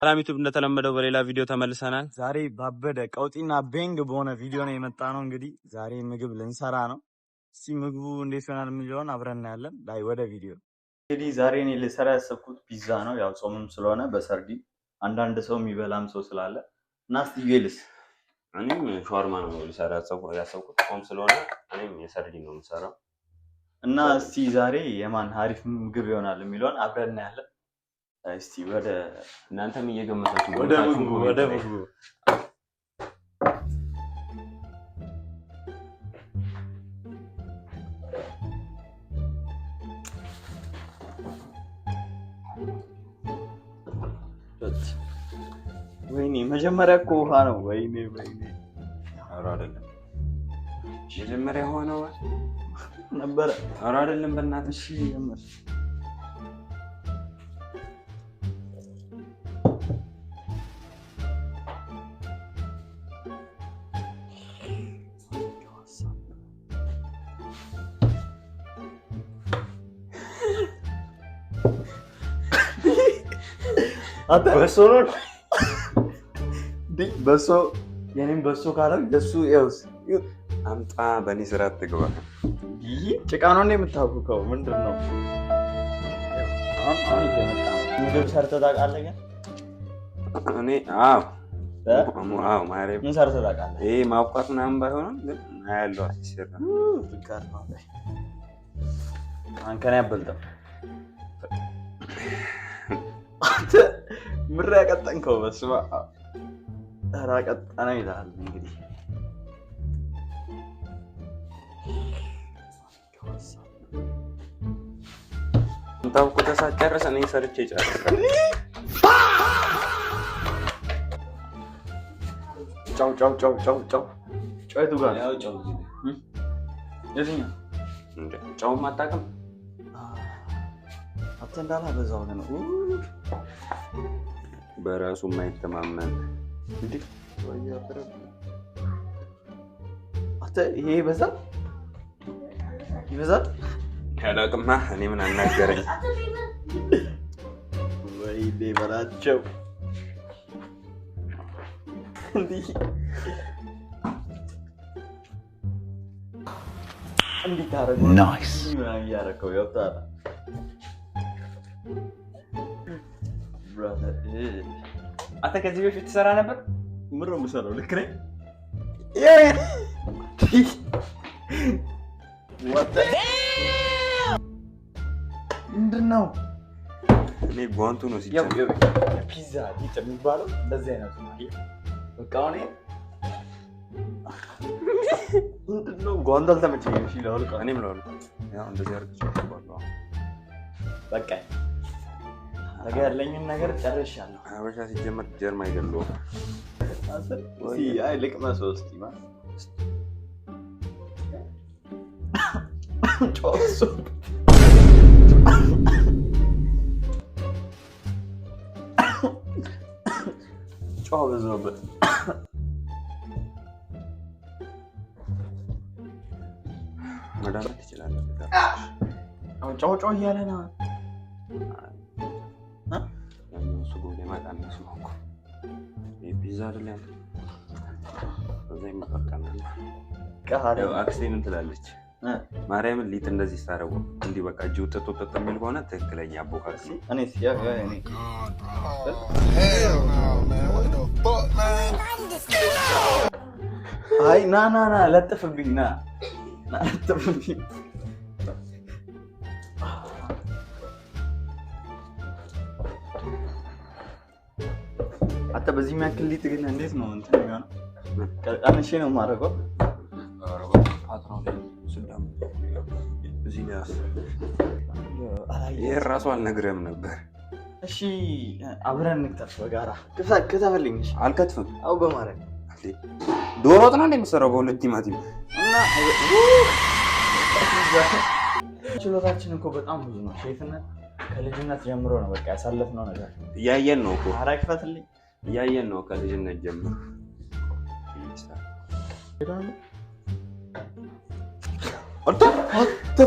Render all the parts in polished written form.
ሰላም ዩቱብ፣ እንደተለመደው በሌላ ቪዲዮ ተመልሰናል። ዛሬ ባበደ ቀውጢና bang በሆነ ቪዲዮ ነው የመጣ ነው። እንግዲህ ዛሬ ምግብ ልንሰራ ነው። እስቲ ምግቡ እንዴት ይሆናል የሚለውን አብረን እናያለን። ላይ ወደ ቪዲዮ። እንግዲህ ዛሬ እኔ ልሰራ ያሰብኩት ፒዛ ነው። ያው ጾምም ስለሆነ በሰርዲ አንዳንድ ሰው የሚበላም ሰው ስላለ እና እስቲ ዩኤልስ እኔም ሸዋርማ ነው ልሰራ ያሰብኩት፣ ጾም ስለሆነ እኔም የሰርዲ ነው የምሰራው። እና እስቲ ዛሬ የማን አሪፍ ምግብ ይሆናል የሚለውን አብረን እናያለን። እስቲ ወደ እናንተም እየገመታችሁ ወደ ምግቡ ወደ ምግቡ። ወይኔ መጀመሪያ እኮ ውሃ ነው። ወይኔ ወይኔ፣ ኧረ አይደለም መጀመሪያ ውሃ ነው ነበረ። ኧረ አይደለም፣ በእናትሽ። እሺ ጀምር። በሶ ነው። በሶ የኔም በሶ ካለው የሱ ይኸውስ አምጣ። በእኔ ስራ አትግባ። ይህ ጭቃ ነው እንደ የምታውቀው ምንድን ነው? አሁን አሁን እየመጣ ነው። ምግብ ሰርተህ ታውቃለህ? ግን እኔ አዎ አዎ፣ ማርያም ምን ሰርተህ ታውቃለህ? ይሄ ማብኳት ምናምን ባይሆንም ግን አያለሁ ሲሰራ። አንከን ያበልጥም አንተ ምር ያቀጠንከው በስመ አብ። ኧረ አቀጠነው ይልሃል እንግዲህ። ታውቁ ተሳጨርስ እኔ ሰርቼ ጨርሳለሁ። ጨው ጨው ጨው ጨው ጨው ጨው የቱ ጋር ነው? የትኛው? እንደ ጨውም አታውቅም። አንተ እንዳላበዛው ነው። በራሱ የማይተማመን እንዴ አንተ ይሄ ይበዛል ይበዛል። ያላቅማ እኔ ምን አናገረኝ? ወይኔ በላቸው። እንዲህ እንዲህ ታደርገው Nice. ምናምን እያደረከው ገብቶሃል? Brother, አንተ ከዚህ በፊት ትሰራ ነበር? ምን ነው የምሰራው? ልክ ነኝ? What the- ምንድን ነው? እኔ ጓንቱ ነው ያው ሲጀምር። ያው ፒዛ ሊጥ የሚባለው እንደዚህ አይነቱ ነው። በቃ አሁን ይሄ ምንድን ነው? ጓንቱ አልተመቸኝም። እሺ ላውልቀው። እኔም ላውልቀው። ያው እንደዚህ አድርጌ አውልቀዋለሁ። በቃ ነገ ያለኝን ነገር ጨርሻለሁ። ሀበሻ ሲጀመር ጀርም አይገለውም። እስኪ አይ ልቅመሰው እስኪ ማ ጨው ጨው በዛበት። መዳመጥ ትችላለህ። አሁን ጨው ጨው እያለ ነው። ያኛው ስጎ ለማቀነስ ነው እኮ። ይሄ ፒዛ አይደል ያንተ? በዛ ይመጣጠናል። ያው አክስቴ ምን ትላለች? ማርያምን ሊጥ እንደዚህ ስታደርገው እንዲህ በቃ እጅ ውጥጥ ውጥጥ የሚል ከሆነ ትክክለኛ አቦካክ ነው። እኔስ ያው ያው እኔ God, bro. Hell no, man. What the fuck, man? አይ ና ና ና ለጥፍብኝ፣ ና ና ለጥፍብኝ። አንተ በዚህ የሚያክል ሊጥ ግን እንዴት ነው እንትን የሚሆነው? ቀንሼ ነው የማደርገው። ይሄ ራሱ አልነግርህም ነበር። እሺ አብረን እንክተፍ በጋራ። ክተፍልኝ። እሺ አልከትፍም። አው በማድረግ ዶሮ ወጥ ነው እንደ የምትሰራው በሁለት ቲማቲም? እና ችሎታችን እኮ በጣም ብዙ ነው። ሼፍነት ከልጅነት ጀምሮ ነው በቃ ያሳለፍነው ነገር። እያየን ነው እኮ። ኧረ ክፈትልኝ። እያየን ነው ከልጅነት ጀምሮ። What the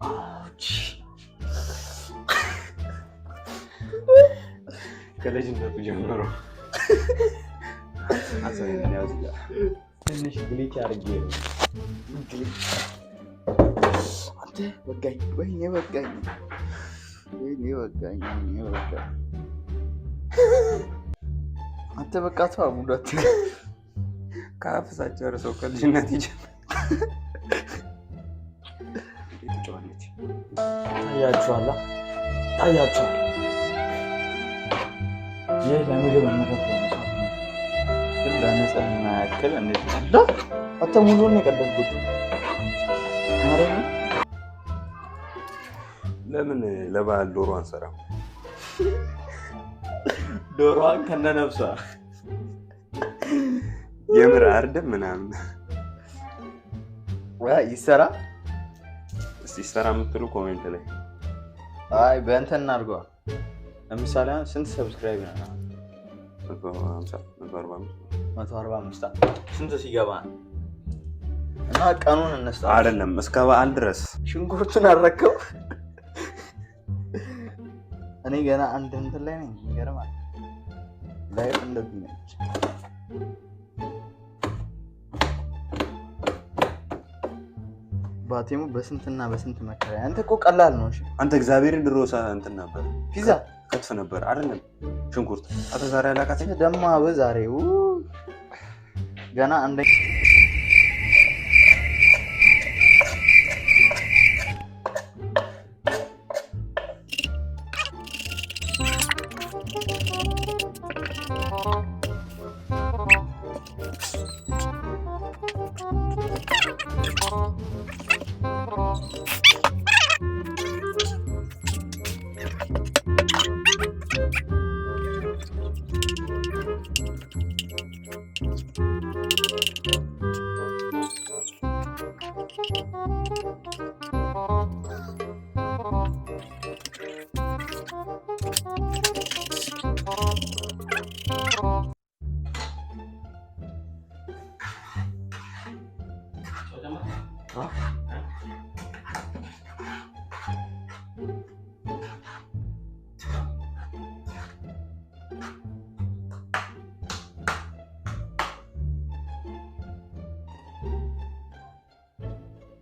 Ouch. ከልጅነቱ ጀምሮ ትንሽ glitch አድርጌ ነው። አንተ ወጋኝ፣ ወይኔ ወጋኝ፣ ወይኔ ወጋኝ፣ ወይኔ ወጋኝ። አንተ በቃ ተው አቡዳት። ከአፍ ሳትጨርሰው ከልጅነት ይጀምራል። ትጫዋለች። ታያችኋላ፣ ታያችኋል። ይህ ለምግብ የምከፍለው መስዋዕት ነው፣ ግን ለንጽህና ያክል እንዴት አለ። አንተ ሙሉውን ነው የቀደምኩት። ማርያምን። ለምን ለበዓል ዶሮ አንሰራም? ዶሮዋን ከነነፍሷ። የምር አርደም ምናምን። ይሰራ። እስቲ ይሰራ የምትሉ comment ላይ። አይ፣ በእንትን እናድርገዋ። ለምሳሌ አሁን ስንት subscribe ነው? 150፣ 145። 145 ስንት ሲገባ ነው? እና ቀኑን እንስጣ። አይደለም፣ እስከ በዓል ድረስ። ሽንኩርቱን አረከው። እኔ ገና አንድ እንትን ላይ ነኝ። ይገርማል። Life እንደዚህ ነች። ባቴሙ በስንትና በስንት መከራ። አንተ እኮ ቀላል ነው። እሺ። አንተ እግዚአብሔርን ድሮ እንትን ነበር። ፒዛ። ከትፍ ነበር አይደለም ሽንኩርት። አንተ ዛሬ አላቃተኝ። ደማ በዛሬ ገና አንደ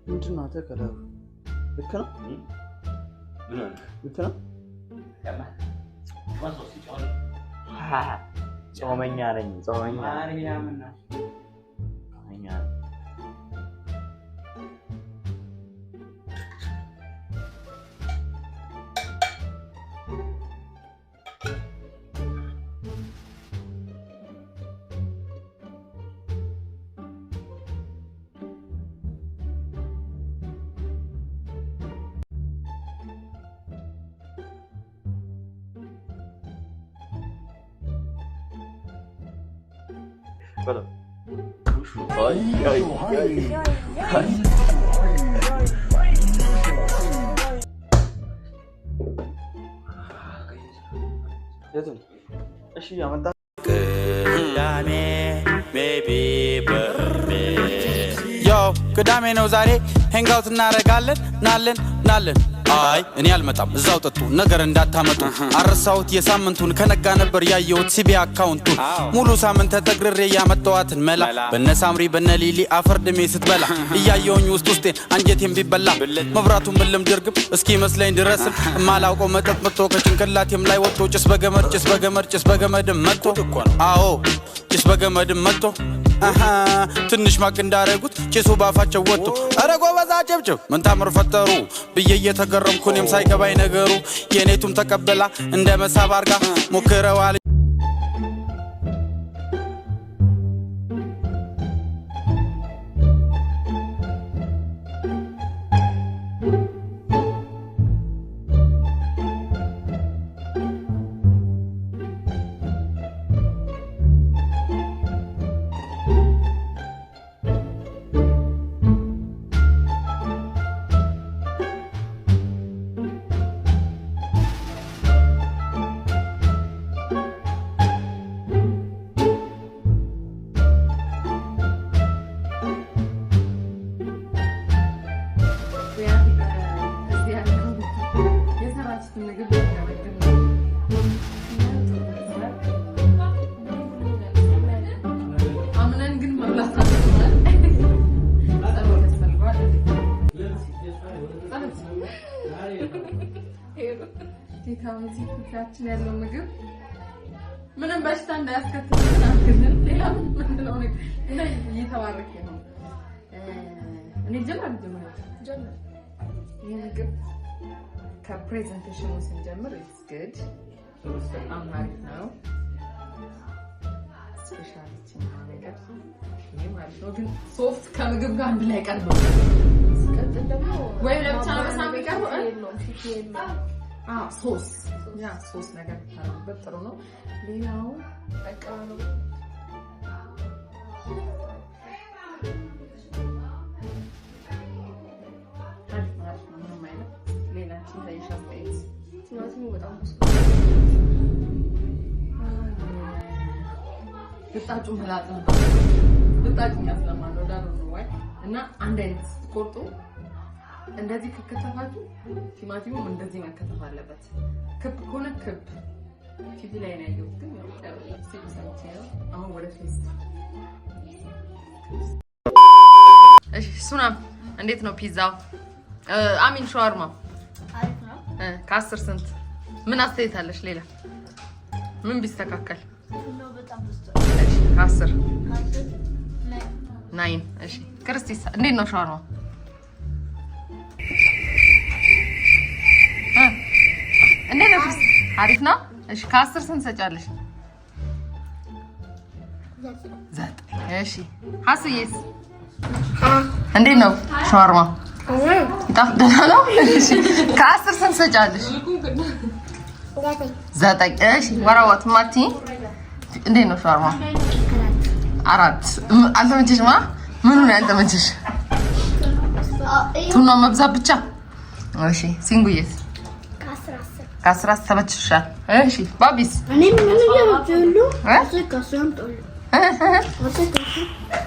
ምንድን ነው አንተ ከለሩ? ልክ ነው? ምን ሆነ? ልክ ነው። ጾመኛ ነኝ፣ ጾመኛ ጾመኛ ነኝ። በለው። አይ አይ አይ። የቱን? እሺ አመጣ። ቅዳሜ maybe በህልሜ። Yo፣ ቅዳሜ ነው ዛሬ፣ hangout እናረጋለን ናለን ናለን። አይ፣ እኔ አልመጣም፣ እዛው ጠጡ፣ ነገር እንዳታመጡ። አረሳሁት የሳምንቱን፣ ከነጋ ነበር ያየሁት CBE account ኡን። ሙሉ ሳምንት ተጠግሬ ያመጣዋትን መላ በነ ሳምሪ በነ ሊሊ አፈር ድሜ ስትበላ እያየውኝ ውስጥ ውስጤን አንጀቴን ቢበላ፣ መብራቱን ምልም ድርግም እስኪ መስለኝ ድረስም እማላውቀው መጠጥ መጥቶ ከጭንቅላቴም ላይ ወጥቶ ጭስ በገመድ ጭስ በገመድ ጭስ በገመድም መጥቶ፣ አዎ ጭስ በገመድም መጥቶ፣ አሃ፣ ትንሽ ማቅ እንዳረጉት ጭሱ ባፋቸው ወጥቶ፣ ኧረ ጎበዛ ጭብጭብ ምን ታምር ፈጠሩ ብዬ እየተገረምኩ እኔም ሳይገባኝ ነገሩ የኔቱም ተቀበላ እንደ መሳብ አርጋ ሞክረዋል። እዚህ ያለው የሰራችሁትን ምግብ ለመግብ ነው። ግዴታ እዚህ ፊታችን ያለው ምግብ ምንም በሽታ እንዳያስከትልብን አግዘን። ሌላ ምንድነው እና እየተባረከ ነው። እኔ ጀምር ጀምር። ይህ ምግብ ከ presentation ኑ ስንጀምር it's good፣ በጣም አሪፍ ነው። Speciality ነገር ይሄ ማለት ነው። ግን ሶፍት ከምግብ ጋር አንድ ላይ ቀርበው ሲቀጥል ደግሞ ወይም ለብቻ ነው በሳህን የሚቀርበው? የለውም፣ ሽቶ የለውም። አዎ ሶስ፣ yeah sauce ነገር ብታደርጉበት ጥሩ ነው። ሌላው አቀራረቡ አሪፍ ነው፣ አሪፍ ነው። ምንም አይልም። ሌላችን ታይሽ አስተያየት? ቲማቲሙ በጣም ብዙ። ልጣጩ መላጥ ነው። ልጣጩ ያስለማል ወዳሉ ነው ወይ እና አንድ አይነት ስትቆርጡ እንደዚህ ከከተፋችሁ ቲማቲሙም እንደዚህ መከተፍ አለበት። ክብ ከሆነ ክብ። ቲቪ ላይ ነው ያየሁት፣ ግን ያው ሲሉ ሰምቼ ነው። አሁን ወደ taste። እሺ ሱናም፣ እንዴት ነው ፒዛው? I mean ሸዋርማ? አሪፍ ነው። ከ10 ስንት? ምን አስተያየት አለሽ? ሌላ ምን ቢስተካከል? ቡናው በጣም በዝቷል። እሺ ከ10? ከ10 9። 9። እሺ ክርስቲስ፣ እንዴት ነው ሸዋርማ? እንዴት ነው ክርስቲ? አሪፍ ነው። እሺ ከ10 ስንት ሰጫለሽ? 9። እሺ ሀስዬስ፣ እንዴት ነው ሸዋርማ? ይጣፍ ደህና ነው። እሺ ከ10 ስንት ሰጫለሽ? 9። እሺ ወራወት ማቲ፣ እንዴት ነው ሸዋርማ? 4። አልተመቸሽማ? ምኑ ነው ያልተመቸሽ? ቱና መብዛት ብቻ። እሺ ሲንጉዬስ? ከ10 10። ከ10 10 ተመችቶሻል? እሺ ባቢስ? እኔ ምን እያመጡ እ? ከሱ ያምጣሉ።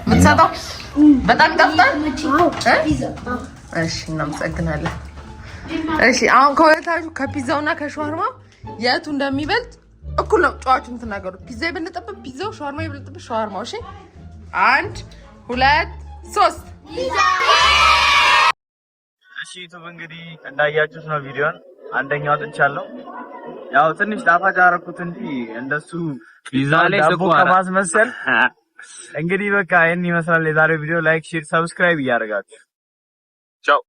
የምትሰጠው በጣም ይጣፍጣል። እ? እሺ እናመሰግናለን። እሺ አሁን ከሁለታችሁ ከፒዛውና ከሸዋርማ የቱ እንደሚበልጥ እኩል ነው ጨዋችሁ የምትናገሩት። ፒዛ የበለጠበት ፒዛው፣ ሸዋርማ የበለጠበት ሸዋርማው። እሺ አንድ፣ ሁለት፣ ሶስት። እሺ ዩቱብ፣ እንግዲህ እንዳያችሁት ነው ቪዲዮን። አንደኛው አጥቻለሁ። ያው ትንሽ ጣፋጭ አደረኩት እንጂ እንደሱ ፒዛ ላይ ዳቦ ስኳር ከማስመሰል። እንግዲህ በቃ ይህን ይመስላል የዛሬው ቪዲዮ። Like፣ share፣ subscribe እያደረጋችሁ ቻው።